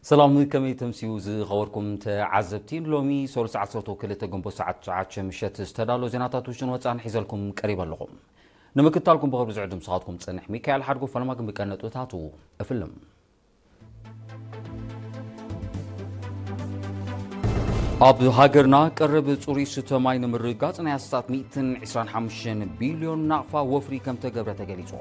ሰላም፣ ከመይ ተምስዩ ዝኸበርኩም ተዓዘብቲ? ንሎሚ ሰሉስ ዓሰርተ ክልተ ግንቦት ሰዓት ትሽዓተ ምሸት ዝተዳሎ ዜናታት ውሽጥን ወጻእን ሒዘልኩም ቀሪበ ኣለኹ። ንምክታልኩም ብኽብሪ ዝዕድም ስኻትኩም ጸንሕ ሚካኤል ሓድጎ። ፈለማ ግን ብቀነጥብታቱ እፍልም። ኣብ ሃገርና ቀረብ ጽሩይ ስተ ማይ ንምርግጋጽ ናይ ኣስታት ሚእትን ዕስራን ሓሙሽተን ቢልዮን ናቕፋ ወፍሪ ከም ተገብረ ተገሊጹ።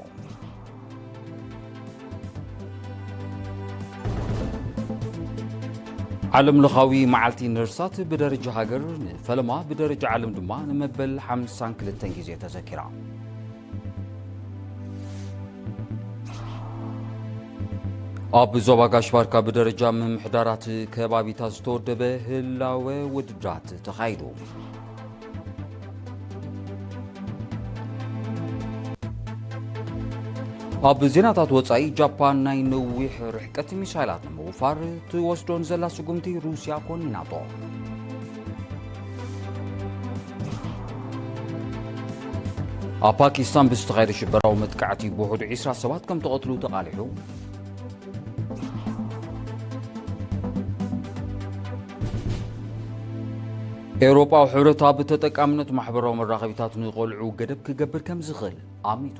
ዓለም ለኻዊ መዓልቲ ነርሳት ብደረጃ ሃገር ንፈለማ፣ ብደረጃ ዓለም ድማ ንመበል ሓምሳን ክልተን ግዜ ተዘኪራ። ኣብ ዞባ ጋሽ ባርካ ብደረጃ ምምሕዳራት ከባቢታት ዝተወደበ ህላወ ውድድራት ተኻይዱ። ኣብ ዜናታት ወጻኢ፣ ጃፓን ናይ ነዊሕ ርሕቀት ሚሳይላት ንምውፋር ትወስዶን ዘላ ስጉምቲ ሩስያ ኮኒናቶ። ኣብ ፓኪስታን ብዝተኻየደ ሽበራዊ መጥቃዕቲ ብውሑዱ ዕስራ ሰባት ከም ተቐትሉ ተቓሊሑ። ኤውሮጳዊ ሕብረት ኣብ ተጠቃምነት ማሕበራዊ መራኸቢታት ንቖልዑ ገደብ ክገብር ከም ዝኽእል ኣሚቱ።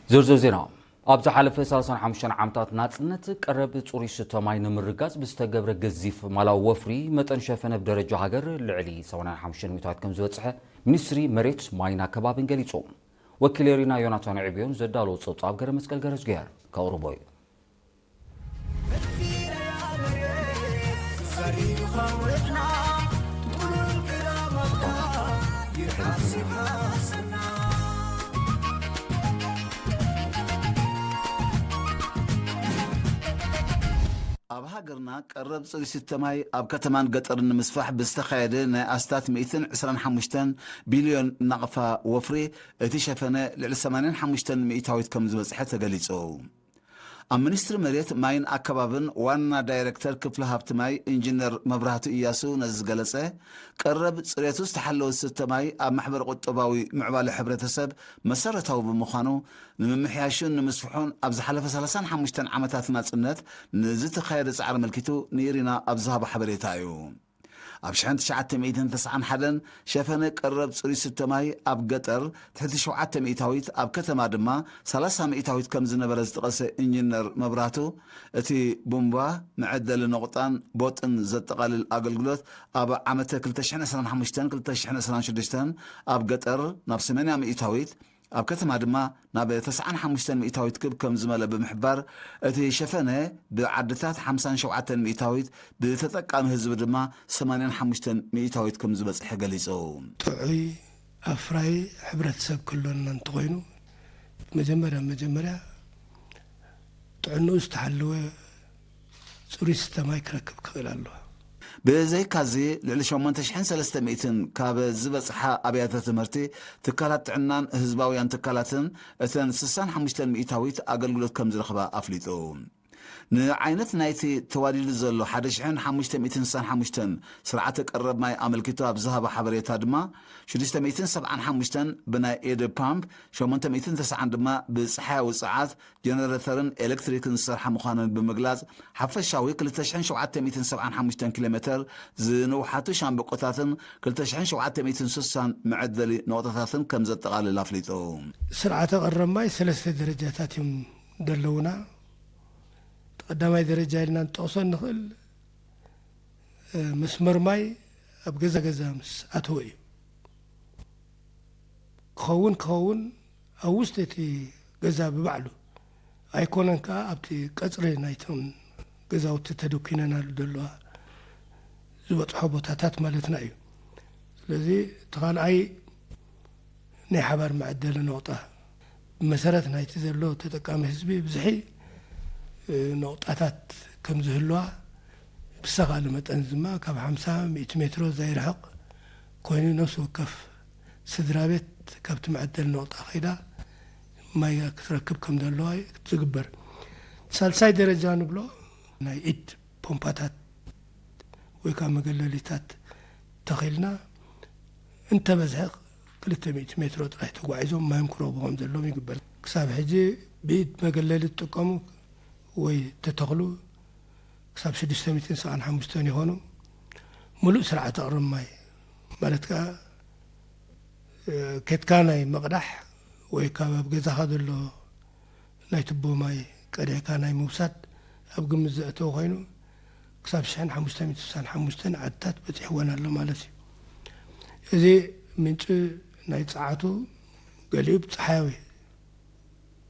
ዝርዝር ዜና። ኣብ ዝሓለፈ ሰላሳን ሓሙሽተን ዓመታት ናጽነት ቀረብ ጽሩይ ስተ ማይ ንምርጋጽ ብዝተገብረ ገዚፍ ማላዊ ወፍሪ መጠን ሸፈነ ብደረጃ ሃገር ልዕሊ ሰማንያን ሓሙሽተን ሚእታዊት ከም ዝበጽሐ ሚኒስትሪ መሬት ማይን ኣከባብን ገሊጹ። ወኪል ኤሪና ዮናታን ዕብዮን ዘዳለዎ ጸብጻብ ገረ መስቀል ገረዝግሄር ከቕርቦ እዩ። ኣብ ሃገርና ቀረብ ጽሩይ ስተ ማይ ኣብ ከተማን ገጠርን ንምስፋሕ ብዝተኻየደ ናይ ኣስታት ሚእትን ዕስራን ሓሙሽተን ቢልዮን ናቕፋ ወፍሪ፣ እቲ ሸፈነ ልዕሊ ሰማንያን ሓሙሽተን ሚእታዊት ከም ዝበጽሐ ተገሊጹ። ኣብ ሚኒስትሪ መሬት ማይን ኣከባብን ዋና ዳይሬክተር ክፍሊ ሃብቲ ማይ ኢንጂነር መብራህቱ እያሱ ነዚ ዝገለጸ፣ ቀረብ ጽሬቱ ዝተሓለወ ዝስተ ማይ ኣብ ማሕበረ ቁጠባዊ ምዕባለ ሕብረተሰብ መሰረታዊ ብምዃኑ፣ ንምምሕያሹን ንምስፍሑን ኣብ ዝሓለፈ ሰላሳን ሓሙሽተን ዓመታት ናጽነት ንዝተኻየደ ጻዕሪ ኣመልኪቱ ንኢሪና ኣብ ዝሃቦ ሓበሬታ እዩ። ኣብ ሽሕን ትሽዓተ ሚእትን ተስዓን ሓደን ሸፈነ ቀረብ ጽሩይ ስተ ማይ ኣብ ገጠር ትሕቲ ሸውዓተ ሚእታዊት፣ ኣብ ከተማ ድማ ሰላሳ ሚእታዊት ከም ዝነበረ ዝጠቐሰ ኢንጂነር መብራህቱ፣ እቲ ቡምባ፣ መዐደሊ ነቑጣን ቦጥን ዘጠቓልል ኣገልግሎት ኣብ ዓመተ ክልተ ሽሕን ዕስራን ሓሙሽተን ክልተ ሽሕን ዕስራን ሽዱሽተን ኣብ ገጠር ናብ ሰማንያ ሚእታዊት፣ ኣብ ከተማ ድማ ናብ ተስዓን ሓሙሽተን ሚእታዊት ክብ ከም ዝመለ ብምሕባር፣ እቲ ሸፈነ ብዓድታት ሓምሳን ሸውዓተን ሚእታዊት፣ ብተጠቃሚ ህዝቢ ድማ ሰማንያን ሓሙሽተን ሚእታዊት ከም ዝበጽሐ ገሊጹ። ጥዑይ ኣፍራይ ሕብረተሰብ ክህልወና እንተኾይኑ፣ መጀመርያ መጀመርያ ጥዕንኡ ዝተሓለወ ጽሩይ ስተ ማይ ክረክብ ክኽእል ኣለዎ። ብዘይካዚ፣ ልዕሊ ሸሞንተ ሽሕን ሰለስተ ሚእትን ካብ ዝበጽሓ ኣብያተ ትምህርቲ፣ ትካላት ጥዕናን ህዝባውያን ትካላትን እተን ስሳን ሓሙሽተን ሚእታዊት ኣገልግሎት ከም ዝረኽባ ኣፍሊጡ። ንዓይነት ናይቲ ተዋዲዱ ዘሎ ሓደ ሽሕን ሓሙሽተ ሚእትን ስሳን ሓሙሽተን ስርዓተ ቀረብ ማይ ኣመልኪቱ ኣብ ዝሃቦ ሓበሬታ ድማ፣ ሽዱሽተ ሚእትን ሰብዓን ሓሙሽተን ብናይ ኢድ ፓምፕ፣ ሸሞንተ ሚእትን ተስዓን ድማ ብጸሓያዊ ጸዓት ጀነሬተርን ኤሌክትሪክን ዝሰርሓ ምዃነን ብምግላጽ፣ ሓፈሻዊ ክልተ ሽሕን ሸውዓተ ሚእትን ሰብዓን ሓሙሽተን ኪሎ ሜተር ዝንውሓቱ ሻምብቆታትን ክልተ ሽሕን ሸውዓተ ሚእትን ስሳን መዐደሊ ነቑጣታትን ከም ዘጠቓልል ኣፍሊጡ። ስርዓተ ቀረብ ማይ ሰለስተ ደረጃታት እዮም ዘለዉና። እቲ ቀዳማይ ደረጃ ኢልና ንጠቕሶ እንኽእል፣ እ፣ መስመር ማይ ኣብ ገዛ ገዛ ምስ ኣተወ እዩ። ክኸውን ክኸውን ኣብ ውሽጢ እቲ ገዛ ብባዕሉ ኣይኮነን፣ ከኣ ኣብቲ ቀጽሪ ናይቶም ገዛውቲ ተደኲነናሉ ዘለዋ ዝበጽሖ ቦታታት ማለትና እዩ። ስለዚ እቲ ካልኣይ ናይ ሓባር መዐደሊ ነቑጣ፣ ብመሰረት ናይቲ ዘሎ ተጠቃሚ ህዝቢ ብዝሒ፣ እ፣ ነቑጣታት ከም ዝህልዋ፣ ብዝተኻእለ መጠን ድማ ካብ ሓምሳ ሚእቲ ሜትሮ ዘይርሕቕ ኮይኑ፣ ነፍሲ ወከፍ ስድራ ቤት ካብቲ መዐደሊ ነቑጣ ከይዳ ማይ ክትረክብ ከም ዘለዋ ዝግበር። ሳልሳይ ደረጃ ንብሎ ናይ ኢድ ፖምፓታት ወይ ከዓ መገለሊታት ተኺልና እንተበዝሐ ክልተ ሚእቲ ሜትሮ ጥራይ ተጓዒዞም ማዮም ክረኽቡ ከም ዘለዎም ይግበር። ክሳብ ሕጂ ብኢድ መገለሊ ዝጥቀሙ ወይ ተተኽሉ ክሳብ ሽዱሽተ ሚእትን ሰብዓን ሓሙሽተን ይኾኑ። ምሉእ ስርዓት ኣቕርብ ማይ ማለት ከኣ፣ እ፣ ኬድካ ናይ ምቕዳሕ ወይ ካብ ኣብ ገዛኻ ዘሎ ናይ ቱቦ ማይ ቀዲሕካ ናይ ምውሳድ ኣብ ግምት ዘእተወ ኮይኑ፣ ክሳብ ሽሕን ሓሙሽተ ሚእትን ስሳን ሓሙሽተን ዓድታት በጺሕወን ኣሎ ማለት እዩ። እዚ ምንጪ ናይ ጸዓቱ ገሊኡ ብጸሓያዊ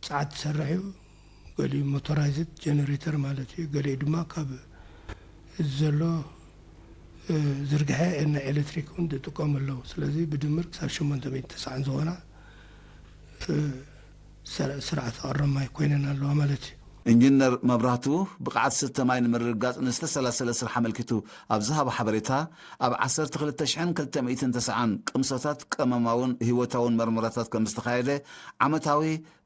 ጸዓት ዝሰርሕ እዩ፣ ገሊኡ ሞቶራይዝድ ጀነሬተር ማለት እዩ፣ ገሊኡ ድማ ካብ እዚ ዘሎ፣ እ፣ ዝርግሐ ናይ ኤሌክትሪክ እውን ዝጥቀሙ ኣለዉ። ስለዚ ብድምር ክሳብ ሸሞንተ ሚእቲ ተስዓን ዝኾና፣ እ፣ ስር-፣ ስርዓት ኣቕርብ ማይ ኮይነን ኣለዋ ማለት እዩ። ኢንጂነር መብራህቱ ብቕዓት ስተ ማይ ንምርግጋጽ ንዝተሰላሰለ ስራሕ ኣመልኪቱ ኣብ ዝሃቦ ሓበሬታ፣ ኣብ ዓሰርተ ክልተ ሽሕን ክልተ ሚእትን ተስዓን ቅምሶታት ቀመማውን ህይወታውን መርመራታት ከም ዝተኻየደ፣ ዓመታዊ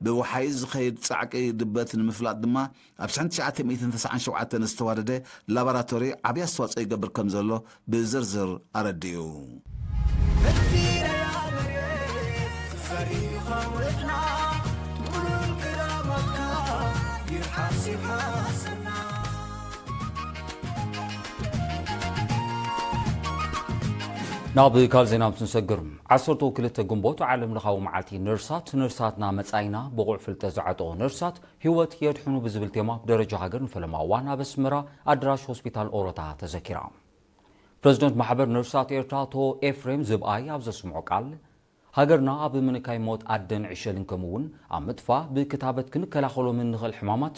ብወሓይዝ ዝኸይድ ጻዕቂ ድበት ንምፍላጥ ድማ ኣብ ሽሕን ትሽዓተ ሚእትን ተስዓን ሸውዓተን ዝተዋደደ ላቦራቶሪ ዓብዪ ኣስተዋጽኦ ይገብር ከም ዘሎ ብዝርዝር ኣረዲኡ። ናብ ካልእ ዜና ምስ ንሰግር፣ ዓሰርተ ክልተ ግንቦት ዓለም ለኻዊ መዓልቲ ነርሳት፣ ነርሳትና መጻኢና፣ ብቑዕ ፍልጠት ዝዓጠቑ ነርሳት ህይወት የድሕኑ ብዝብል ቴማ ብደረጃ ሃገር ንፈለማ እዋን ኣብ ኣስመራ ኣዳራሽ ሆስፒታል ኦሮታ ተዘኪራ። ፕረዚደንት ማሕበር ነርሳት ኤርትራ ኣቶ ኤፍሬም ዝብኣይ ኣብ ዘስምዖ ቃል፣ ሃገርና ኣብ ምንካይ ሞት ኣደን ዕሸልን ከምኡ እውን ኣብ ምጥፋእ ብክታበት ክንከላኸሎም እንኽእል ሕማማት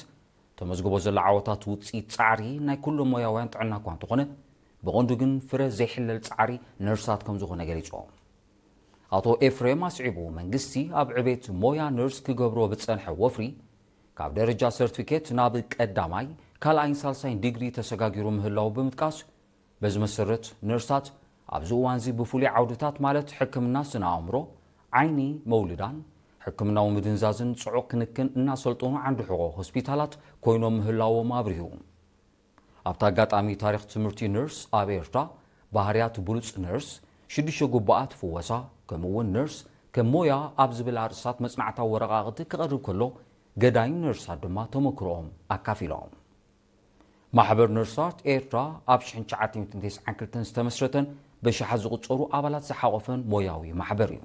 ተመዝግቦ ዘላ ዓወታት ውፅኢት ፃዕሪ ናይ ኩሎም ሞያውያን ጥዕና እኳ እንተኾነ፣ ብቐንዱ ግን ፍረ ዘይሕለል ፃዕሪ ነርሳት ከም ዝኾነ ገሊፆም። ኣቶ ኤፍሬም ኣስዒቡ፣ መንግስቲ ኣብ ዕቤት ሞያ ነርስ ክገብሮ ብፀንሐ ወፍሪ፣ ካብ ደረጃ ሰርቲፊኬት ናብ ቀዳማይ፣ ካልኣይን ሳልሳይን ዲግሪ ተሰጋጊሩ ምህላው ብምጥቃስ፣ በዚ መሰረት ነርሳት ኣብዚ እዋንዚ ብፍሉይ ዓውድታት ማለት ሕክምና ስነ ኣእምሮ፣ ዓይኒ፣ መውልዳን፣ ሕክምናዊ ምድንዛዝን ጽዑቕ ክንክን እናሰልጠኑ ዓንዲ ሕቖ ሆስፒታላት ኮይኖም ምህላዎም ኣብሪሁ። ኣብቲ ኣጋጣሚ ታሪኽ ትምህርቲ ነርስ ኣብ ኤርትራ፣ ባህርያት ብሉጽ ነርስ፣ ሽዱሽተ ጉባኣት ፍወሳ፣ ከምኡ እውን ነርስ ከም ሞያ ኣብ ዝብል ኣርእስታት መጽናዕታዊ ወረቓቕቲ ክቐርብ ከሎ፣ ገዳይም ነርሳት ድማ ተመክሮኦም ኣካፊሎም። ማሕበር ነርሳት ኤርትራ ኣብ ሽሕን ትሽዓተ ሚእትን ተስዓን ክልተን ዝተመስረተን በሽሓት ዝቑጸሩ ኣባላት ዝሓቖፈን ሞያዊ ማሕበር እዩ።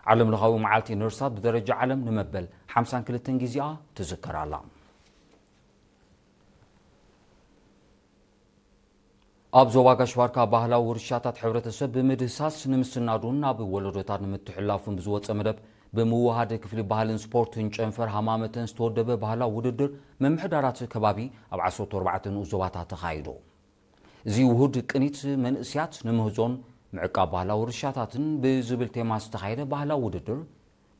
ዓለም ለኻዊ መዓልቲ ነርሳት ብደረጃ ዓለም ንመበል ሓምሳን ክልተን ግዜኣ ትዝከር ኣላ። ኣብ ዞባ ጋሽ ባርካ ባህላዊ ውርሻታት ሕብረተሰብ ብምድህሳስ ንምስናዱን ናብ ወለዶታት ንምትሕላፉን ብዝወፀ መደብ ብምውሃድ ክፍሊ ባህልን ስፖርትን ጨንፈር ሃማመተን ዝተወደበ ባህላዊ ውድድር ምምሕዳራት ከባቢ ኣብ ዓሰርተ ኣርባዕተ ንኡስ ዞባታት ተኻይዱ። እዚ ውሁድ ቅኒት መንእስያት ንምህዞን ምዕቃብ ባህላዊ ውርሻታትን ብዝብል ቴማ ዝተኻየደ ባህላዊ ውድድር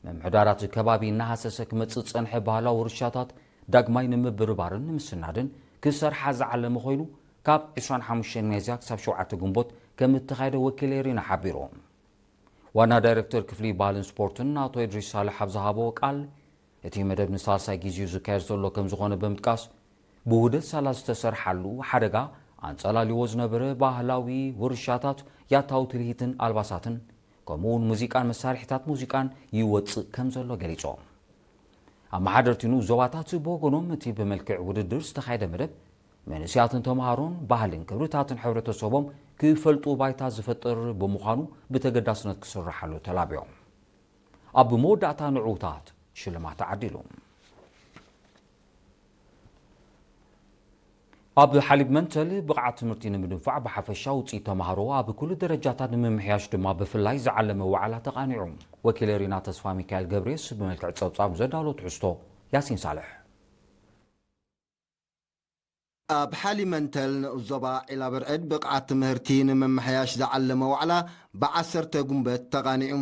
ምምሕዳራት ከባቢ እናሃሰሰ ክመጽእ ዝጸንሐ ባህላዊ ውርሻታት ዳግማይ ንምብርባርን ንምስናድን ክሰርሓ ዝዓለመ ኮይኑ፣ ካብ ዕስራን ሓሙሽተን ሚያዝያ ክሳብ ሸውዓተ ግንቦት ከም እተኻየደ ወኪል ኤሪና ሓቢሩ። ዋና ዳይሬክተር ክፍሊ ባህልን ስፖርትን ኣቶ ኢድሪስ ሳልሕ ኣብ ዝሃቦ ቃል፣ እቲ መደብ ንሳልሳይ ግዜኡ ዝካየድ ዘሎ ከም ዝኾነ ብምጥቃስ፣ ብውህደት ሳላ ዝተሰርሓሉ ሓደጋ ኣንጸላልዎ ዝነበረ ባህላዊ ውርሻታት፣ ያታዊ ትልሂትን ኣልባሳትን፣ ከምኡውን ሙዚቃን መሳርሒታት ሙዚቃን ይወጽእ ከም ዘሎ ገሊጾም። ኣመሓደርቲ ንኡስ ዞባታት ብወገኖም፣ እቲ ብመልክዕ ውድድር ዝተኻየደ መደብ፣ መንእስያትን ተምሃሮን ባህልን ክብርታትን ሕብረተሰቦም ክፈልጡ ባይታ ዝፈጥር ብምዃኑ፣ ብተገዳስነት ክስርሓሉ ተላቢዮም። ኣብ መወዳእታ ንዕዉታት ሽልማት ተዓዲሉ። ኣብ ሓሊብ መንተል ብቕዓት ትምህርቲ ንምድንፋዕ ብሓፈሻ ውፅኢት ተምሃሮ ኣብ ኩሉ ደረጃታት ንምምሕያሽ ድማ ብፍላይ ዝዓለመ ዋዕላ ተቓኒዑ። ወኪል ሪና ተስፋ ሚካኤል ገብሬስ ብመልክዕ ጸብጻብ ዘዳሎ ትሕዝቶ ያሲን ሳልሕ። ኣብ ሓሊብ መንተል ንኡስ ዞባ ዒላ ብርዕድ ብቕዓት ትምህርቲ ንምምሕያሽ ዝዓለመ ዋዕላ ብዓሰርተ ጉንበት ተቓኒዑ።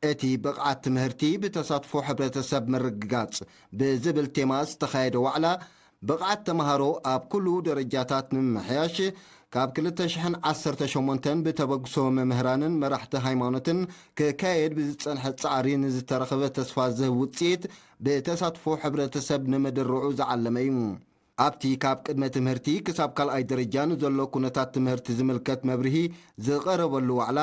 እቲ ብቕዓት ትምህርቲ ብተሳትፎ ሕብረተሰብ ምርግጋጽ ብዝብል ቴማ ዝተኻየደ ዋዕላ፣ ብቕዓት ተምሃሮ ኣብ ኩሉ ደረጃታት ንምምሕያሽ፣ ካብ ክልተ ሽሕን ዓሰርተ ሸሞንተን ብተበግሶ መምህራንን መራሕቲ ሃይማኖትን ክካየድ ብዝጸንሐ ጻዕሪ ንዝተረኽበ ተስፋ ዝህብ ውጽኢት ብተሳትፎ ሕብረተሰብ ንምድርዑ ዝዓለመ እዩ። ኣብቲ ካብ ቅድመ ትምህርቲ ክሳብ ካልኣይ ደረጃ ንዘሎ ኩነታት ትምህርቲ ዝምልከት መብርሂ ዝቐረበሉ ዋዕላ፣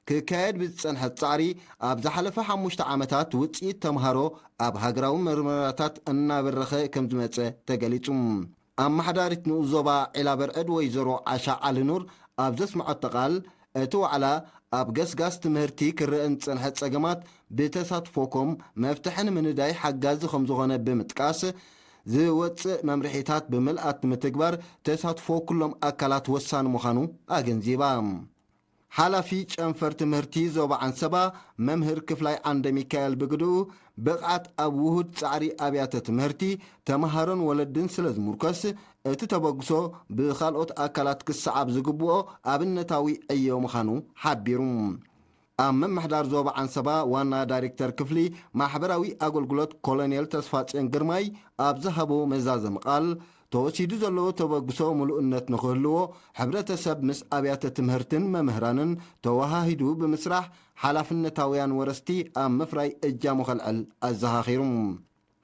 ክካየድ ብዝጸንሐ ጻዕሪ፣ ኣብ ዝሓለፈ ሓሙሽተ ዓመታት ውጽኢት ተምሃሮ ኣብ ሃገራዊ መርመራታት እናበረኸ ከም ዝመጸ ተገሊጹ። ኣመሓዳሪት ንኡስ ዞባ ዒላበርዕድ ወይዘሮ ዓሻ ዓሊኑር ኣብ ዘስምዐቶ ቃል፣ እቲ ዋዕላ ኣብ ገስጋስ ትምህርቲ ክረአ ንዝጸንሐ ጸገማት ብተሳትፎኩም መፍትሒ ንምንዳይ ሓጋዚ ከም ዝኾነ ብምጥቃስ፣ ዝወጽእ መምርሒታት ብምልኣት ንምትግባር ተሳትፎ ኩሎም ኣካላት ወሳኒ ምዃኑ ኣገንዚባ። ሓላፊ ጨንፈር ትምህርቲ ዞባ ዓንሰባ መምህር ክፍላይ ዓንደ ሚካኤል ብግድኡ፣ ብቕዓት ኣብ ውሁድ ጻዕሪ ኣብያተ ትምህርቲ፣ ተምሃሮን ወለድን ስለ ዝምርኮስ፣ እቲ ተበግሶ ብኻልኦት ኣካላት ክሰዓብ ዝግብኦ ኣብነታዊ ዕዮ ምዃኑ ሓቢሩ። ኣብ ምምሕዳር ዞባ ዓንሰባ ዋና ዳይሬክተር ክፍሊ ማሕበራዊ ኣገልግሎት ኮሎኔል ተስፋጽዮን ግርማይ ኣብ ዝሃቦ መዛዘሚ ቃል፣ ተወሲዱ ዘሎ ተበግሶ ምሉእነት ንኽህልዎ፣ ሕብረተሰብ ምስ ኣብያተ ትምህርትን መምህራንን ተወሃሂዱ ብምስራሕ፣ ሓላፍነታውያን ወረስቲ ኣብ ምፍራይ እጃሙ ከልዕል ኣዘኻኺሩ።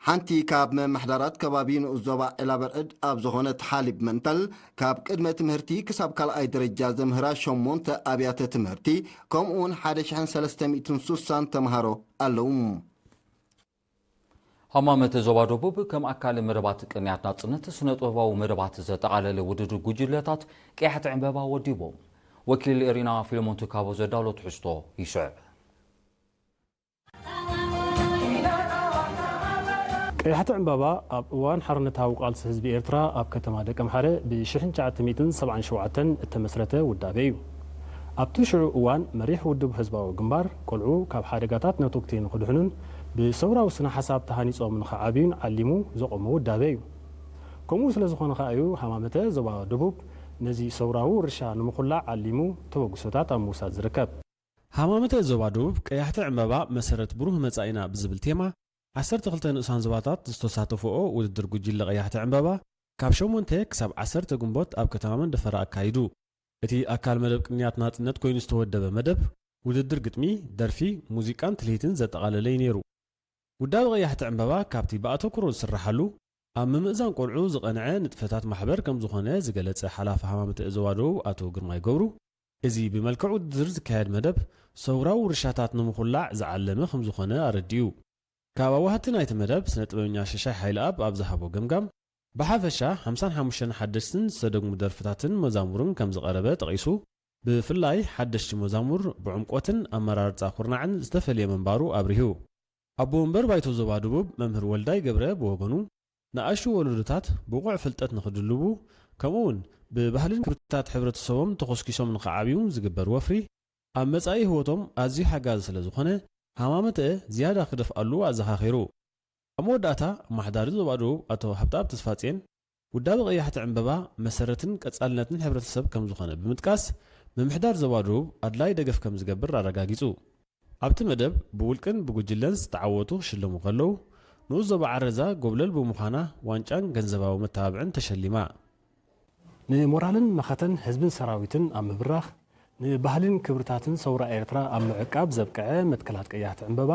ሓንቲ ካብ መምሕዳራት ከባቢ ንኡስ ዞባ ዒላበርዕድ ኣብ ዝኾነት ሓሊብ መንተል፣ ካብ ቅድመ ትምህርቲ ክሳብ ካልኣይ ደረጃ ዘምህራ ሸሞንተ ኣብያተ ትምህርቲ፣ ከምኡ እውን ሓደ ሽሕን ሰለስተ ሚእትን ሱሳን ተምሃሮ ኣለዉ። ሃማመተ ዞባ ደቡብ ከም ኣካል መደባት ቅንያት ናጽነት ስነ ጥበባዊ መደባት ዘጠቓለለ ውድድር ጉጅለታት ቀያሕቲ ዕምበባ ወዲቦም። ወኪል ኤሪና ፊልሞን ትካቦ ዘዳሎ ትሕዝቶ ይስዕብ። ቀያሕቲ ዕምባባ ኣብ እዋን ሓርነታዊ ቃልሲ ህዝቢ ኤርትራ ኣብ ከተማ ደቀምሓረ ብ ሽሕን ትሽዓተ ሚእትን ሰብዓን ሸውዓተን እተመስረተ ውዳበ እዩ። ኣብቲ ሽዑ እዋን መሪሕ ውድብ ህዝባዊ ግንባር፣ ቆልዑ ካብ ሓደጋታት ነቶግቲ ንኽድሕኑን ብሰውራዊ ስነ ሓሳብ ተሃኒጾም ንኽዓብዩን ዓሊሙ ዘቖሞ ውዳበ እዩ። ከምኡ ስለ ዝኾነ ከኣ እዩ ሃማመተ ዞባ ደቡብ ነዚ ሰውራዊ ውርሻ ንምኹላዕ ዓሊሙ ተበግሶታት ኣብ ምውሳድ ዝርከብ። ሃማመተ ዞባ ደቡብ ቀያሕቲ ዕምባባ መሰረት ብሩህ መጻኢና ብዝብል ቴማ ዓሰርተ ክልተ ንኡሳን ዞባታት ዝተሳተፍኦ ውድድር ጉጅለ ቀያሕቲ ዕምባባ ካብ ሸሞንተ ክሳብ ዓሰርተ ግንቦት ኣብ ከተማ መንደፈራ ኣካይዱ። እቲ ኣካል መደብ ቅንያት ናጽነት ኮይኑ ዝተወደበ መደብ ውድድር ግጥሚ፣ ደርፊ፣ ሙዚቃን ትልሂትን ዘጠቓለለ እዩ ነይሩ። ውዳበ ቀያሕቲ ዕምባባ ካብቲ ብኣተኩሮ ዝስርሓሉ ኣብ ምምእዛን ቆልዑ ዝቐንዐ ንጥፈታት ማሕበር ከም ዝኾነ ዝገለጸ ሓላፊ ሃማመተ ዞባ ደቡብ ኣቶ ግርማይ ገብሩ፣ እዚ ብመልክዕ ውድድር ዝካየድ መደብ ሰውራዊ ውርሻታት ንምኹላዕ ዝዓለመ ከም ዝኾነ ኣረዲኡ። ካብ ኣዋህቲ ናይቲ መደብ ስነ ጥበበኛ ሽሻይ ሓይለኣብ ኣብ ዝሃቦ ገምጋም፣ ብሓፈሻ ሓምሳን ሓሙሽተን ሓደሽትን ዝተደግሙ ደርፍታትን መዛሙርን ከም ዝቐረበ ጠቒሱ፣ ብፍላይ ሓደሽቲ መዛሙር ብዕምቆትን ኣመራርጻ ኩርናዕን ዝተፈልየ ምንባሩ ኣብሪሁ። ኣቦ ወንበር ባይቶ ዞባ ደቡብ መምህር ወልዳይ ገብረ ብወገኑ፣ ንኣሽቱ ወለዶታት ብቑዕ ፍልጠት ንኽድልቡ፣ ከምኡ'ውን ብባህልን ክብርታት ሕብረተሰቦም ተኾስኪሶም ንኽዓብዩ ዝግበር ወፍሪ፣ ኣብ መጻኢ ህይወቶም ኣዝዩ ሓጋዚ ስለ ዝኾነ፣ ሃማመተአ ዝያዳ ክደፍኣሉ ኣዘኻኺሩ። ኣብ መወዳእታ፣ ኣመሓዳሪ ዞባ ደቡብ ኣቶ ሃብተኣብ ተስፋጽዮን፣ ውዳበ ቀያሕቲ ዕምበባ መሰረትን ቀጻልነትን ሕብረተሰብ ከም ዝኾነ ብምጥቃስ፣ ምምሕዳር ዞባ ደቡብ ኣድላዪ ደገፍ ከም ዝገብር ኣረጋጊጹ። ኣብቲ መደብ፣ ብውልቅን ብጉጅለን ዝተዓወቱ ክሽለሙ ከለዉ፣ ንኡስ ዞባ ዓረዛ ጎብለል ብምዃና ዋንጫን ገንዘባዊ መተባብዕን ተሸሊማ። ንሞራልን መኸተን ህዝብን ሰራዊትን ኣብ ምብራኽ፣ ንባህልን ክብርታትን ሰውራ ኤርትራ ኣብ ምዕቃብ ዘብቅዐ መትከላት ቀያሕቲ ዕምበባ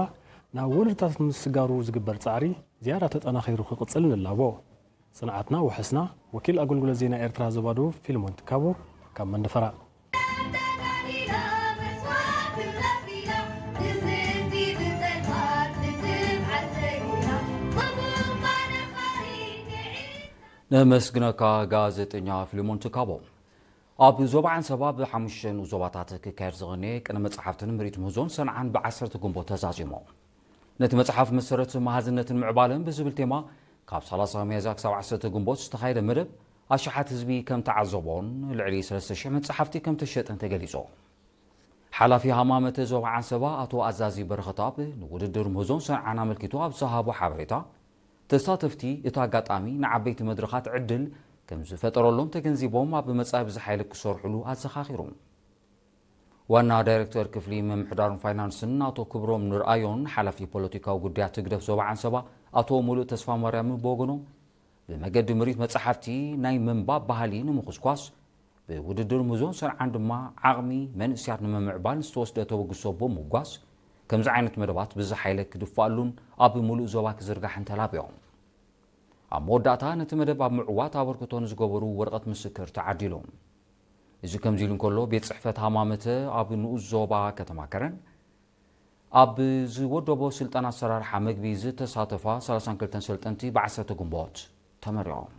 ናብ ወለዶታት ንምስጋሩ ዝግበር ጻዕሪ ዝያዳ ተጠናኺሩ ክቕጽል ንላቦ። ጽንዓትና ውሕስና። ወኪል ኣገልግሎት ዜና ኤርትራ ዞባ ደቡብ ፊልሞን ትካቦ ካብ መንደፈራ። ነመስግነካ ጋዜጠኛ ፊልሞን ትካቦ። ኣብ ዞባ ዓንሰባ ብሓሙሽተ ንኡስ ዞባታት ክካየድ ዝቐነየ ቅነ መጽሓፍትን ምርኢት ምህዞን ሰንዓን ብዓሰርተ ግንቦት ተዛዚሙ። ነቲ መጽሓፍ መሰረት መሃዝነትን ምዕባለን ብዝብል ቴማ ካብ ሰላሳ ሚያዝያ ክሳብ ዓሰርተ ግንቦት ዝተኻየደ መደብ ኣሽሓት ህዝቢ ከም ተዓዘቦን ልዕሊ ሰለስተ ሽሕ መጽሓፍቲ ከም ተሸጠን ተገሊጹ። ሓላፊ ሃማመተ ዞባ ዓንሰባ ኣቶ ኣዛዚ በረኸትኣብ ንውድድር ምህዞን ሰንዓን ኣመልኪቱ ኣብ ዝሃቦ ሓበሬታ፣ ተሳተፍቲ እቲ ኣጋጣሚ ንዓበይቲ መድረኻት ዕድል ከም ዝፈጠረሎም ተገንዚቦም ኣብ መጻኢ ብዝሓ ኢለ ክሰርሕሉ ኣዘኻኺሩ። ዋና ዳይሬክተር ክፍሊ ምምሕዳርን ፋይናንስን ኣቶ ክብሮም ንርኣዮን ሓላፊ ፖለቲካዊ ጉዳያት ህግደፍ ዞባ ዓንሰባ ኣቶ ሙሉእ ተስፋማርያም ብወገኖም፣ ብመገዲ ምርኢት መጻሕፍቲ ናይ ምንባብ ባህሊ ንምኹስኳስ፣ ብውድድር ምህዞን ሰንዓን ድማ ዓቕሚ መንእሰያት ንምምዕባል ዝተወስደ ተበግሶ ብምውጓስ፣ ከምዚ ዓይነት መደባት ብዝሓ ኢለ ክድፋኣሉን ኣብ ምሉእ ዞባ ክዝርጋሕን ተላብዮም። ኣብ መወዳእታ ነቲ መደብ ኣብ ምዕዋት ኣበርክቶ ንዝገበሩ ወረቐት ምስክር ተዓዲሉ። እዚ ከምዚ ኢሉ እንከሎ፣ ቤት ጽሕፈት ሃማመተ ኣብ ንኡስ ዞባ ከተማ ከረን ኣብ ዝወደቦ ስልጠና ኣሰራርሓ መግቢ ዝተሳተፋ ሰላሳን ክልተን ሰልጠንቲ ብዓሰርተ ግንቦት ተመሪቖም።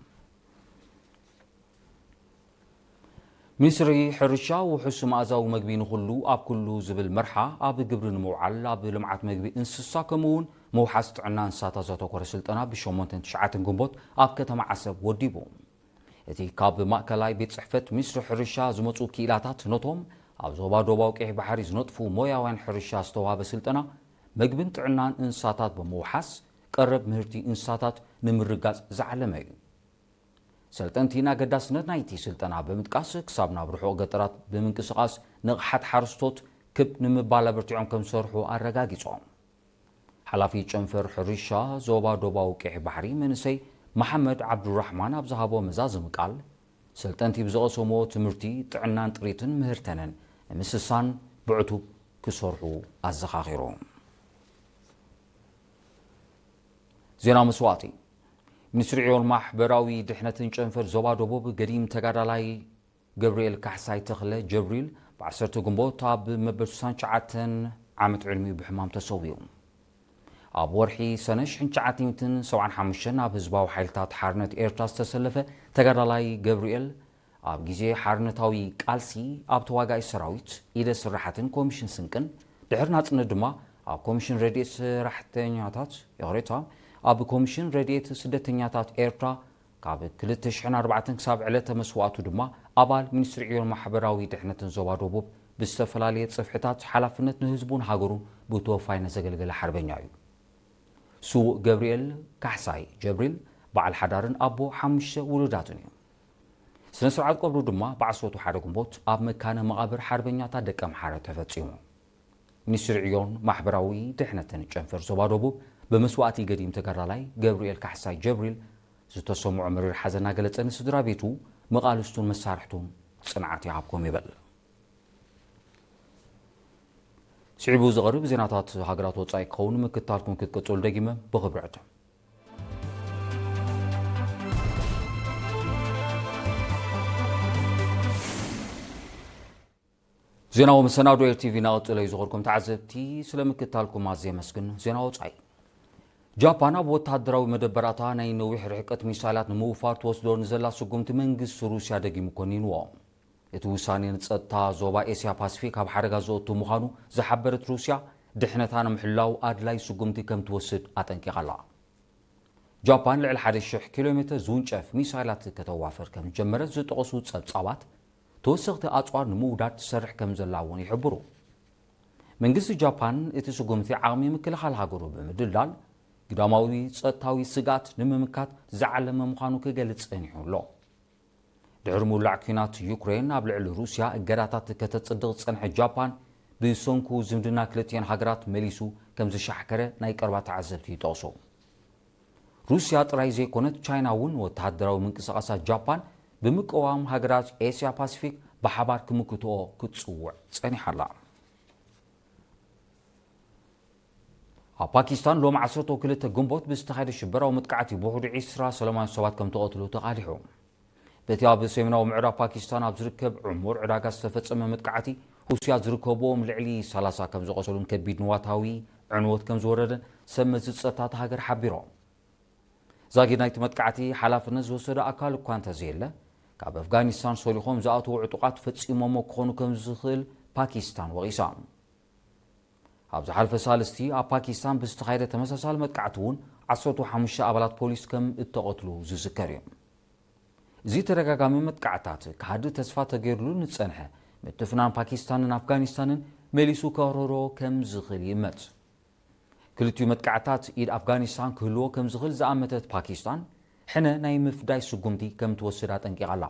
ሚኒስትሪ ሕርሻ ውሑስ መኣዛዊ መግቢ ንኹሉ ኣብ ኩሉ ዝብል መርሓ ኣብ ግብሪ ንምውዓል ኣብ ልምዓት መግቢ እንስሳ ከምኡ እውን ምውሓስ ጥዕና እንስሳታት ዘተኮረ ስልጠና ብሸሞንተን ትሽዓተን ግንቦት ኣብ ከተማ ዓሰብ ወዲቡ። እቲ ካብ ማእከላይ ቤት ጽሕፈት ሚኒስትሪ ሕርሻ ዝመጹ ክኢላታት ነቶም ኣብ ዞባ ዶባዊ ቀይሕ ባሕሪ ዝነጥፉ ሞያውያን ሕርሻ ዝተዋህበ ስልጠና መግብን ጥዕናን እንስሳታት ብምውሓስ ቀረብ ምህርቲ እንስሳታት ንምርጋጽ ዝዓለመ እዩ። ሰልጠንቲ ንኣገዳስነት ናይቲ ስልጠና ብምጥቃስ ክሳብ ናብ ርሑቕ ገጠራት ብምንቅስቓስ ንቕሓት ሓረስቶት ክብ ንምባል ኣበርቲዖም ከም ዝሰርሑ ኣረጋጊጾም። ሓላፊ ጨንፈር ሕርሻ ዞባ ዶባዊ ቀይሕ ባሕሪ መንእሰይ መሓመድ ዓብዱራሕማን ኣብ ዝሃቦ መዛዘሚ ቃል፣ ሰልጠንቲ ብዝቐሰምዎ ትምህርቲ ጥዕናን ጥሪትን ምህርተንን ንምስሳን ብዕቱብ ክሰርሑ ኣዘኻኺሩ። ዜና መስዋእቲ። ሚኒስትሪ ዕዮን ማሕበራዊ ድሕነትን ጨንፈር ዞባ ደቡብ ገዲም ተጋዳላይ ገብርኤል ካሕሳይ ተኽለ ጀብሪል ብዓሰርተ ግንቦት ኣብ መበል ስሳን ትሽዓተን ዓመት ዕድሚኡ ብሕማም ተሰዊኡ። ኣብ ወርሒ ሰነ ሽሕን ትሽዓተ ሚእትን ሰብዓን ሓሙሽተን ኣብ ህዝባዊ ሓይልታት ሓርነት ኤርትራ ዝተሰለፈ ተጋዳላይ ገብርኤል ኣብ ግዜ ሓርነታዊ ቃልሲ ኣብ ተዋጋኢ ሰራዊት፣ ኢደ ስራሓትን ኮሚሽን ስንቅን፣ ድሕሪ ናጽነት ድማ ኣብ ኮሚሽን ረድኤት ሰራሕተኛታት፣ ይቕሬታ፣ ኣብ ኮሚሽን ረድኤት ስደተኛታት ኤርትራ ካብ ክልተ ሽሕን ኣርባዕተን ክሳብ ዕለተ መስዋእቱ ድማ ኣባል ሚኒስትሪ ዕዮን ማሕበራዊ ድሕነትን ዞባ ደቡብ ብዝተፈላለየ ጽፍሕታት ሓላፍነት ንህዝቡን ሃገሩን ብተወፋይነት ዘገልገለ ሓርበኛ እዩ። ስዉእ ገብርኤል ካሕሳይ ጀብሪል በዓል ሓዳርን ኣቦ ሓሙሽተ ውሉዳትን እዩ። ስነ ስርዓት ቀብሩ ድማ ብዓሰርተ ሓደ ግንቦት ኣብ መካነ መቓብር ሓርበኛታት ደቀምሓረ ተፈጺሙ። ሚኒስትሪ ዕዮን ማሕበራዊ ድሕነትን ጨንፈር ዞባ ደቡብ ብመስዋእቲ ገዲም ተጋዳላይ ገብርኤል ካሕሳይ ጀብሪል ዝተሰምዖ መሪር ሓዘን እናገለጸ ንስድራ ቤቱ፣ መቓልስቱን መሳርሕቱን ጽንዓት ይሃብኩም ይብል። ስዒቡ ዝቐርብ ዜናታት ሃገራት ወጻኢ ክኸውን ምክታልኩም ክትቅጽሉ ደጊመ ብኽብሪ ዕድም። ዜናዊ መሰናዶ ኤር ቲቪ እናቐጸለ እዩ። ዝኸርኩም ተዓዘብቲ ስለ ምክታልኩም ኣዝየ የመስግን። ዜና ወጻኢ። ጃፓን ኣብ ወተሃደራዊ መደበራታ ናይ ነዊሕ ርሕቀት ሚሳይላት ንምውፋር ትወስዶ ንዘላ ስጉምቲ መንግስቲ ሩስያ ደጊሙ ኮኒንዎ። እቲ ውሳኔ ንጸጥታ ዞባ ኤስያ ፓሲፊክ ኣብ ሓደጋ ዘእቱ ምዃኑ ዝሓበረት ሩስያ፣ ድሕነታ ንምሕላው ኣድላይ ስጉምቲ ከም ትወስድ ኣጠንቂቓ ኣላ። ጃፓን ልዕሊ ሓደ ሽሕ ኪሎ ሜተር ዝውንጨፍ ሚሳይላት ከተዋፍር ከም ዝጀመረት ዝጠቐሱ ጸብጻባት፣ ተወሰኽቲ ኣጽዋር ንምውዳድ ትሰርሕ ከም ዘላ እውን ይሕብሩ። መንግስቲ ጃፓን እቲ ስጉምቲ ዓቕሚ ምክልኻል ሃገሩ ብምድልዳል፣ ግዳማዊ ጸጥታዊ ስግኣት ንምምካት ዝዓለመ ምዃኑ ክገልጽ ጸኒሑ ኣሎ። ድሕሪ ምውላዕ ኲናት ዩክሬን ኣብ ልዕሊ ሩስያ እገዳታት ከተጽድቕ ዝጸንሐት ጃፓን፣ ብሰንኩ ዝምድና ክልቲኤን ሃገራት መሊሱ ከም ዝሻሕከረ ናይ ቀረባ ተዓዘብቲ ይጠቕሱ። ሩስያ ጥራይ ዘይኮነት፣ ቻይና እውን ወተሃደራዊ ምንቅስቓሳት ጃፓን ብምቅዋም ሃገራት ኤስያ ፓሲፊክ ብሓባር ክምክትኦ ክትጽውዕ ጸኒሓ ኣላ። ኣብ ፓኪስታን ሎሚ ዓሰርተ ክልተ ግንቦት ብዝተኻየደ ሽበራዊ መጥቃዕቲ ብውሕዱ ዒስራ ሰላማውያን ሰባት ከም ተቐትሉ ተቓሊሑ። በቲ ኣብ ሰሜናዊ ምዕራብ ፓኪስታን ኣብ ዝርከብ ዕሙር ዕዳጋ ዝተፈጸመ መጥቃዕቲ፣ ሩስያ ዝርከብዎም ልዕሊ ሰላሳ ከም ዝቖሰሉን ከቢድ ንዋታዊ ዕንወት ከም ዝወረደን ሰብ መዚ ጸጥታ እታ ሃገር ሓቢሮም። ዛጊድ ናይቲ መጥቃዕቲ ሓላፍነት ዝወሰደ ኣካል እኳ እንተዘየለ፣ ካብ ኣፍጋኒስታን ሰሊኾም ዝኣተዉ ዕጡቓት ፈጺሞሞ ክኾኑ ከም ዝኽእል ፓኪስታን ወቒሳ። ኣብ ዝሓለፈ ሳልስቲ ኣብ ፓኪስታን ብዝተኻየደ ተመሳሳሊ መጥቃዕቲ እውን ዓሰርተ ሓሙሽተ ኣባላት ፖሊስ ከም እተቐትሉ ዝዝከር እዩ። እዚ ተደጋጋሚ መጥቃዕታት ክሃድእ ተስፋ ተገይሩሉ ንጸንሐ ምትፍናን ፓኪስታንን ኣፍጋኒስታንን መሊሱ ከህረሮ ከም ዝኽእል ይእመት። ክልቲኡ መጥቃዕታት ኢድ ኣፍጋኒስታን ክህልዎ ከም ዝኽእል ዝኣመተት ፓኪስታን፣ ሕነ ናይ ምፍዳይ ስጉምቲ ከም ትወስድ ኣጠንቂቓ ኣላ።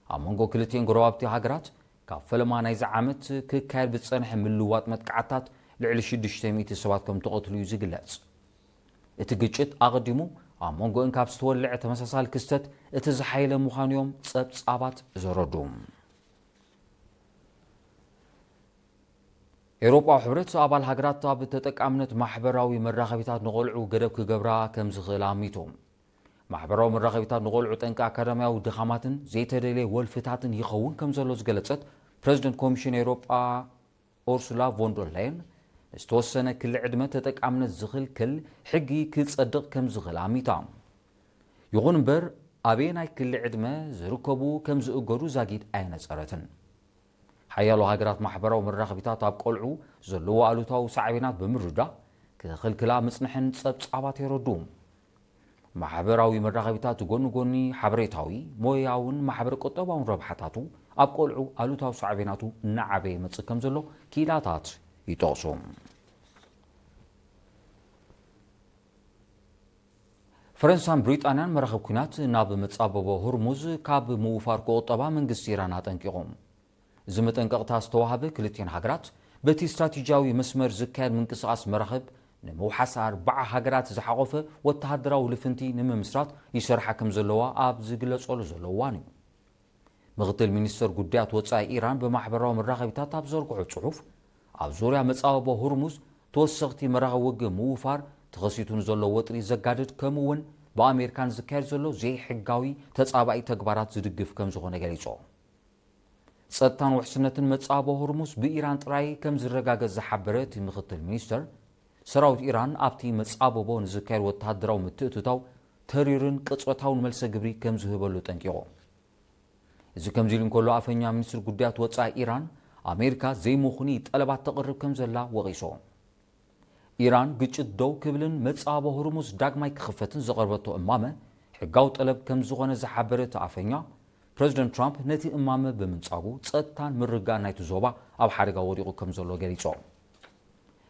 ኣብ መንጎ ክልቲኤን ጎረባብቲ ሃገራት ካብ ፈለማ ናይዚ ዓመት ክካየድ ብዝጸንሐ ምልውዋጥ መጥቃዕታት ልዕሊ ሽዱሽተ ሚእቲ ሰባት ከም ተቐትሉ እዩ ዝግለጽ። እቲ ግጭት ኣቐዲሙ ኣብ መንጎአን ካብ ዝተወልዐ ተመሳሳሊ ክስተት እቲ ዝሓየለ ምዃኑ እዮም ጸብጻባት ዘረድኡ። ኤውሮጳዊ ሕብረት ኣባል ሃገራት ኣብ ተጠቃምነት ማሕበራዊ መራኸቢታት ንቖልዑ ገደብ ክገብራ ከም ዝኽእል ኣሚቱ። ማሕበራዊ መራኸቢታት ንቆልዑ ጠንቂ ኣካዳሚያዊ ድኻማትን ዘይተደልየ ወልፍታትን ይኸውን ከም ዘሎ ዝገለጸት ፕረዚደንት ኮሚሽን ኤውሮጳ ኡርሱላ ቮንደር ላየን፣ ዝተወሰነ ክሊ ዕድመ ተጠቃምነት ዝኽልክል ሕጊ ክጸድቕ ከም ዝኽእል ኣሚታ። ይኹን እምበር፣ ኣበየናይ ክሊ ዕድመ ዝርከቡ ከም ዝእገዱ ዛጊድ ኣየነጸረትን። ሓያሎ ሃገራት ማሕበራዊ መራኸቢታት ኣብ ቆልዑ ዘለዎ ኣሉታዊ ሳዕቤናት ብምርዳእ ክኽልክላ ምጽንሐን ጸብጻባት የረድኡ። ማሕበራዊ መራኸቢታት ጎኒ ጎኒ ሓበሬታዊ፣ ሞያውን ማሕበረ ቁጠባውን ረብሓታቱ ኣብ ቆልዑ ኣሉታዊ ሳዕቤናቱ እናዓበየ ይመጽእ ከም ዘሎ ክኢላታት ይጠቕሱ። ፈረንሳን ብሪጣንያን መራኸብ ኲናት ናብ መጻበቦ ሆርሙዝ ካብ ምውፋር ክቑጠባ መንግስቲ ኢራን ኣጠንቂቑ። እዚ መጠንቀቕታ ዝተዋህበ ክልቲኤን ሃገራት በቲ ስትራቴጂያዊ መስመር ዝካየድ ምንቅስቓስ መራኸብ ንምውሓስ ኣርባዓ ሃገራት ዝሓቖፈ ወተሃደራዊ ልፍንቲ ንምምስራት ይሰርሓ ከም ዘለዋ ኣብ ዝግለጸሉ ዘሎ እዋን እዩ። ምኽትል ሚኒስተር ጉዳያት ወጻኢ ኢራን ብማሕበራዊ መራኸቢታት ኣብ ዘርግሖ ጽሑፍ፣ ኣብ ዙርያ መጻብቦ ሆርሙዝ ተወሰኽቲ መራኸቢ ውግእ ምውፋር ተኸሲቱ ንዘሎ ወጥሪ ዘጋድድ፣ ከምኡ እውን ብኣሜሪካን ዝካየድ ዘሎ ዘይሕጋዊ ተጻባኢ ተግባራት ዝድግፍ ከም ዝኾነ ገሊጹ። ጸጥታን ውሕስነትን መጻብቦ ሆርሙዝ ብኢራን ጥራይ ከም ዝረጋገጽ ዝሓበረ እቲ ምኽትል ሚኒስተር፣ ሰራዊት ኢራን ኣብቲ መጻብቦ ንዝካየድ ወተሃደራዊ ምትእትታው ተሪርን ቅጽበታውን መልሰ ግብሪ ከም ዝህበሉ ጠንቂቑ። እዚ ከምዚ ኢሉ እንከሎ፣ ኣፈኛ ሚኒስትሪ ጉዳያት ወጻኢ ኢራን፣ ኣሜሪካ ዘይምኹኒ ጠለባት ተቕርብ ከም ዘላ ወቒሱ። ኢራን ግጭት ደው ክብልን መጻብቦ ሆርሙዝ ዳግማይ ክኽፈትን ዘቕረበቶ እማመ ሕጋዊ ጠለብ ከም ዝኾነ ዝሓበረ እቲ ኣፈኛ፣ ፕረዚደንት ትራምፕ ነቲ እማመ ብምንጻጉ ጸጥታን ምርግጋእን ናይቲ ዞባ ኣብ ሓደጋ ወዲቑ ከም ዘሎ ገሊጹ።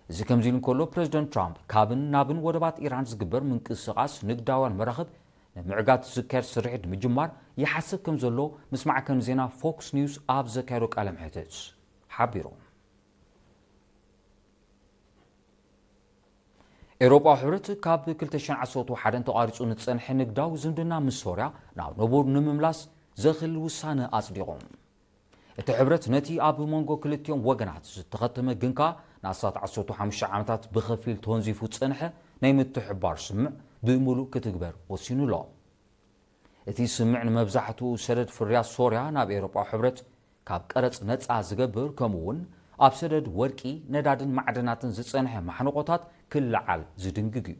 እዚ ከምዚ ኢሉ እንከሎ፣ ፕረዚደንት ትራምፕ ካብን ናብን ወደባት ኢራን ዝግበር ምንቅስቓስ ንግዳውያን መራኽብ ንምዕጋት ዝካየድ ስርሒት ንምጅማር ይሓስብ ከም ዘሎ ምስ ማዕከን ዜና ፎክስ ኒውስ ኣብ ዘካየዶ ቃለ መሕትት ሓቢሩ። ኤውሮጳዊ ሕብረት ካብ ክልተ ሽሕን ዓሰርተ ሓደን ተቋሪጹ ንጸንሐ ንግዳዊ ዝምድና ምስ ሶርያ ናብ ንቡር ንምምላስ ዘኽእል ውሳነ ኣጽዲቑ። እቲ ሕብረት ነቲ ኣብ መንጎ ክልቲኦም ወገናት ዝተኸተመ ግን ከኣ ንኣስታት ዓሰርተ ሓሙሽተ ዓመታት ብኸፊል ተወንዚፉ ዝጸንሐ ናይ ምትሕብባር ስምምዕ ብምሉእ ክትግበር ወሲኑ ኣሎ። እቲ ስምምዕ ንመብዛሕትኡ ሰደድ ፍርያት ሶርያ ናብ ኤውሮጳዊ ሕብረት ካብ ቀረጽ ነጻ ዝገብር፣ ከምኡ እውን ኣብ ሰደድ ወርቂ፣ ነዳድን ማዕድናትን ዝጸንሐ ማሕንቖታት ክለዓል ዝድንግግ እዩ።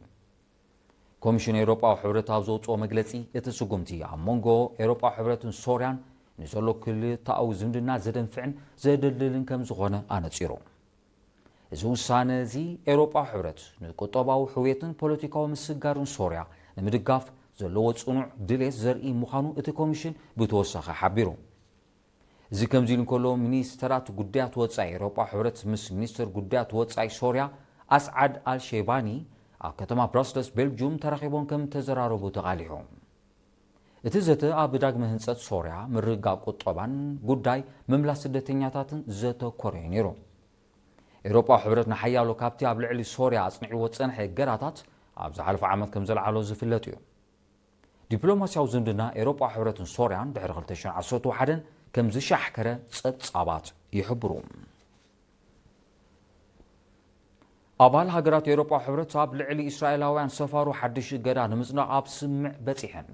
ኮሚሽን ኤውሮጳዊ ሕብረት ኣብ ዘውጽኦ መግለጺ፣ እቲ ስጉምቲ ኣብ መንጎ ኤውሮጳዊ ሕብረትን ሶርያን ንዘሎ ክልተኣዊ ዝምድና ዘደንፍዕን ዘደልድልን ከም ዝኾነ ኣነጺሩ። እዚ ውሳነ እዚ ኤውሮጳዊ ሕብረት ንቁጠባዊ ሕውየትን ፖለቲካዊ ምስግጋርን ሶርያ ንምድጋፍ ዘለዎ ጽኑዕ ድሌት ዘርኢ ምዃኑ እቲ ኮሚሽን ብተወሳኺ ሓቢሩ። እዚ ከምዚ ኢሉ እንከሎ፣ ሚኒስተራት ጉዳያት ወጻኢ ኤውሮጳ ሕብረት ምስ ሚኒስተር ጉዳያት ወጻኢ ሶርያ ኣስዓድ ኣልሼባኒ ኣብ ከተማ ብራስለስ ቤልጅዩም ተራኺቦም ከም ተዘራረቡ ተቓሊሑ። እቲ ዘተ ኣብ ዳግመ ህንጸት ሶርያ፣ ምርግጋእ ቁጠባን ጉዳይ ምምላስ ስደተኛታትን ዘተኮረ እዩ ነይሩ። ኤውሮጳ ሕብረት ንሓያሎ ካብቲ ኣብ ልዕሊ ሶርያ ኣጽኒዕዎ ዝጸንሐ እገዳታት ኣብ ዝሓለፈ ዓመት ከም ዘልዓሎ ዝፍለጥ እዩ። ዲፕሎማስያዊ ዝምድና ኤውሮጳ ሕብረትን ሶርያን ድሕሪ ክልተ ሽሕን ዓሰርተ ሓደን ከም ዝሻሕከረ ጸብጻባት ይሕብሩ። ኣባል ሃገራት ኤውሮጳ ሕብረት ኣብ ልዕሊ እስራኤላውያን ሰፋሩ ሓድሽ እገዳ ንምጽናቕ ኣብ ስምምዕ በጺሐን።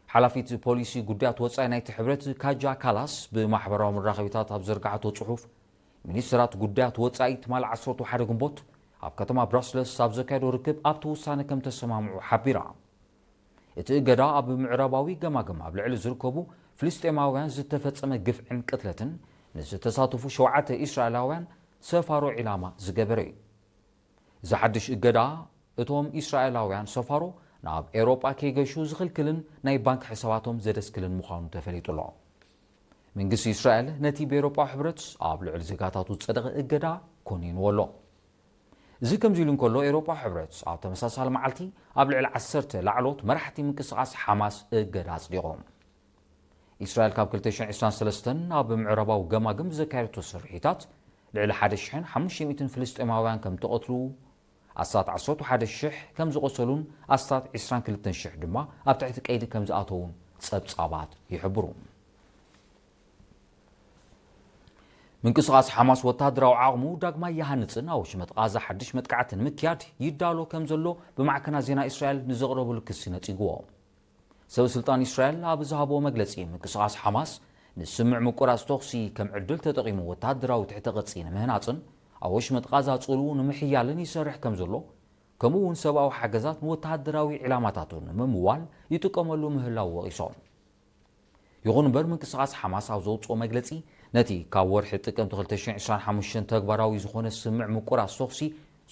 ሓላፊት ፖሊሲ ጉዳያት ወጻኢ ናይቲ ሕብረት ካጃ ካላስ ብማሕበራዊ መራኸቢታት ኣብ ዘርጋሓቶ ጽሑፍ፣ ሚኒስትራት ጉዳያት ወጻኢ ትማሊ ዓሰርተ ሓደ ግንቦት ኣብ ከተማ ብራስለስ ኣብ ዘካየዶ ርክብ ኣብቲ ውሳነ ከም ተሰማምዑ ሓቢራ። እቲ እገዳ ኣብ ምዕራባዊ ገማግም ኣብ ልዕሊ ዝርከቡ ፍልስጤማውያን ዝተፈጸመ ግፍዕን ቅትለትን ንዝተሳተፉ ሸውዓተ እስራኤላውያን ሰፋሮ ዒላማ ዝገበረ እዩ። እዚ ሓድሽ እገዳ እቶም እስራኤላውያን ሰፋሮ ናብ ኤውሮጳ ከይገሹ ዝኽልክልን ናይ ባንክ ሕሳባቶም ዘደስክልን ምዃኑ ተፈሊጡ ኣሎ። መንግስቲ እስራኤል ነቲ ብኤውሮጳ ሕብረት ኣብ ልዕሊ ዜጋታቱ ዝጸደቐ እገዳ ኮኒንዎ ኣሎ። እዚ ከምዚ ኢሉ እንከሎ፣ ኤውሮጳ ሕብረት ኣብ ተመሳሳሊ መዓልቲ ኣብ ልዕሊ ዓሰርተ ላዕሎት መራሕቲ ምንቅስቓስ ሓማስ እገዳ ኣጽዲቑ። እስራኤል ካብ ክልተ ሽሕን ዕስራን ሰለስተን ኣብ ምዕራባዊ ገማግም ብዘካየደቶ ስርሒታት ልዕሊ ሓደ ሽሕን ሓሙሽተ ሚእትን ፍልስጤማውያን ከም ተቐትሉ፣ ኣስታት ዓሰርተ ሓደ ሽሕ ከም ዝቖሰሉን ኣስታት ዕስራን ክልተን ሽሕ ድማ ኣብ ትሕቲ ቀይዲ ከም ዝኣተዉን ጸብጻባት ይሕብሩ። ምንቅስቓስ ሓማስ ወተሃደራዊ ዓቕሙ ዳግማይ ይሃንጽን ኣብ ወሽመጥ ቓዛ ሓድሽ መጥቃዕቲ ንምክያድ ይዳሎ ከም ዘሎ ብማዕከናት ዜና እስራኤል ንዘቕረብሉ ክሲ ነጺግዎ። ሰብ ስልጣን እስራኤል ኣብ ዝሃቦ መግለጺ፣ ምንቅስቓስ ሓማስ ንስምዕ ምቁራጽ ተኹሲ ከም ዕድል ተጠቒሙ ወተሃደራዊ ትሕተ ቅርጺ ንምህናጽን ኣብ ወሽመጥ ቓዛ ጽልኡ ንምሕያልን ይሰርሕ ከም ዘሎ፣ ከምኡ እውን ሰብኣዊ ሓገዛት ንወተሃደራዊ ዒላማታቱ ንምምዋል ይጥቀመሉ ምህላው ወቒሶም። ይኹን እምበር፣ ምንቅስቓስ ሓማስ ኣብ ዘውፅኦ መግለጺ፣ ነቲ ካብ ወርሒ ጥቅምቲ ክልተ ሽሕን ዕስራን ሓሙሽተን ተግባራዊ ዝኾነ ስምዕ ምቁራጽ ተኹሲ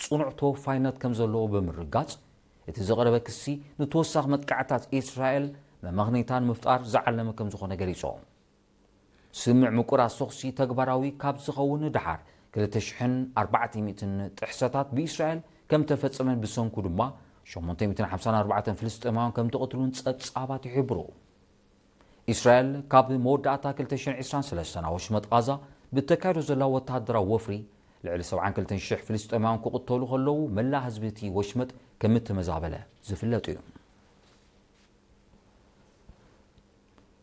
ጽኑዕ ተወፋይነት ከም ዘለዎ ብምርጋጽ፣ እቲ ዝቐረበ ክሲ ንተወሳኺ መጥቃዕታት እስራኤል መመኽነይታ ንምፍጣር ዝዓለመ ከም ዝኾነ ገሊጹ። ስምዕ ምቁራጽ ተኹሲ ተግባራዊ ካብ ዝኸውን ንደሓር፣ ክልተ ሽሕን ኣርባዕተ ሚእትን ጥሕሰታት ብእስራኤል ከም ተፈጸመን ብሰንኩ ድማ ሸሞንተ ሚእትን ሓምሳን ኣርባዕተን ፍልስጤማውያን ከም ተቐትሉን ጸብጻባት ይሕብሩ። እስራኤል ካብ መወዳእታ ክልተ ሽሕን ዕስራን ሰለስተን ኣብ ወሽመጥ ቓዛ ብተካይዶ ዘላ ወተሃደራዊ ወፍሪ፣ ልዕሊ ሰብዓን ክልተን ሽሕ ፍልስጤማውያን ክቕተሉ ከለዉ፣ መላእ ህዝቢ እቲ ወሽመጥ ከም እተመዛበለ ዝፍለጥ እዩ።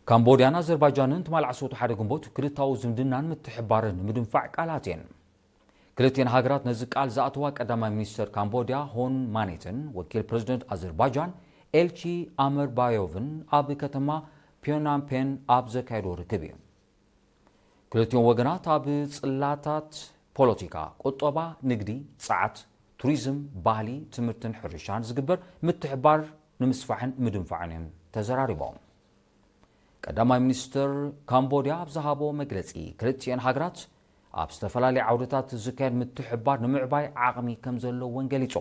ካምቦድያን ኣዘርባይጃንን ትማል ዓሰርተ ሓደ ግንቦት ክልታዊ ዝምድናን ምትሕባርን ንምድንፋዕ ቃል ኣትየን። ክልቲኤን ሃገራት ነዚ ቃል ዝኣተዋ ቀዳማይ ሚኒስተር ካምቦድያ ሆን ማኔትን ወኪል ፕረዚደንት ኣዘርባይጃን ኤልቺ ኣመርባዮቭን ኣብ ከተማ ፒዮናምፔን ኣብ ዘካየዶ ርክብ እዩ። ክልቲኦም ወገናት ኣብ ጽላታት ፖለቲካ፣ ቁጠባ፣ ንግዲ፣ ጸዓት፣ ቱሪዝም፣ ባህሊ፣ ትምህርትን ሕርሻን ዝግበር ምትሕባር ንምስፋሕን ምድንፋዕን እዮም ተዘራሪቦም። ቀዳማይ ሚኒስትር ካምቦድያ ኣብ ዝሃቦ መግለጺ፣ ክልቲኤን ሃገራት ኣብ ዝተፈላለዩ ዓውድታት ዝካየድ ምትሕብባር ንምዕባይ ዓቕሚ ከም ዘለወን ገሊጹ።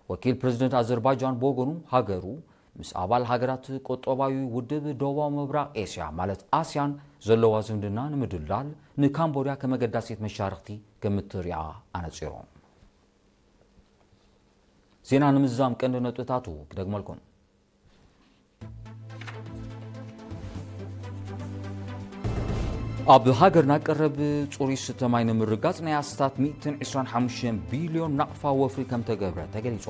ወኪል ፕረዚደንት ኣዘርባይጃን ብወገኑ፣ ሃገሩ ምስ ኣባል ሃገራት ቁጠባዊ ውድብ ደቡባዊ ምብራቕ ኤስያ ማለት ኣስያን ዘለዋ ዝምድና ንምድልዳል ንካምቦድያ ከም ኣገዳሲት መሻርኽቲ ከም እትሪኣ ኣነጺሩ። ዜና ንምዝዛም ቀንዲ ነጥብታቱ ክደግመልኩም። ኣብ ሃገርና ቀረብ ጽሩይ ዝስተ ማይ ንምርጋጽ ናይ ኣስታት ሚእትን ዕስራን ሓሙሽተን ቢልዮን ናቕፋ ወፍሪ ከም ተገብረ ተገሊጹ።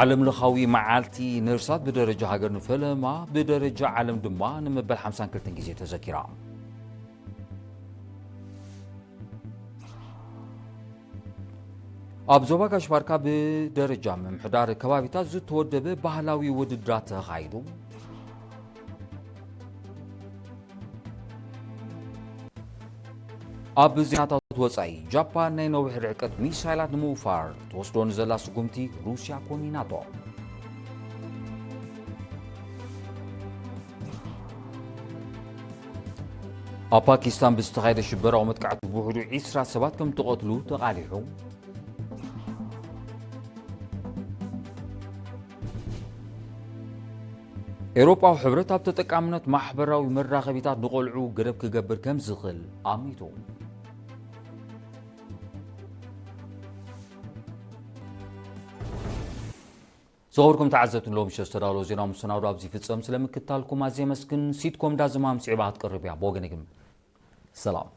ዓለም ለኻዊ መዓልቲ ነርሳት ብደረጃ ሃገር ንፈለማ፣ ብደረጃ ዓለም ድማ ንመበል ሓምሳን ክልተን ግዜ ተዘኪራ። ኣብ ዞባ ጋሽ ባርካ ብደረጃ ምምሕዳር ከባቢታት ዝተወደበ ባህላዊ ውድድራት ተኻይዱ። ኣብ ዜናታት ወጻኢ፣ ጃፓን ናይ ነዊሕ ርሕቀት ሚሳይላት ንምውፋር ትወስዶ ንዘላ ስጉምቲ ሩስያ ኮኒናቶ። ኣብ ፓኪስታን ብዝተኻየደ ሽበራዊ መጥቃዕቲ ብውሕዱ ዒስራ ሰባት ከም ተቐትሉ ተቓሊሑ። ኤውሮጳዊ ሕብረት ኣብ ተጠቃምነት ማሕበራዊ መራኸቢታት ንቖልዑ ገደብ ክገብር ከም ዝኽእል ኣሚቱ። ዝኸበርኩም ተዓዘብቲ፣ ሎሚ ምሸት ዝተዳለወ ዜናዊ መሰናዶ ኣብዚ ይፍጸም። ስለምክትታልኩም ኣዝየ የመስግን። ሲትኮም ዳዝማም ስዒባ ክትቀርብ እያ። ብወገነይ ግን ሰላም።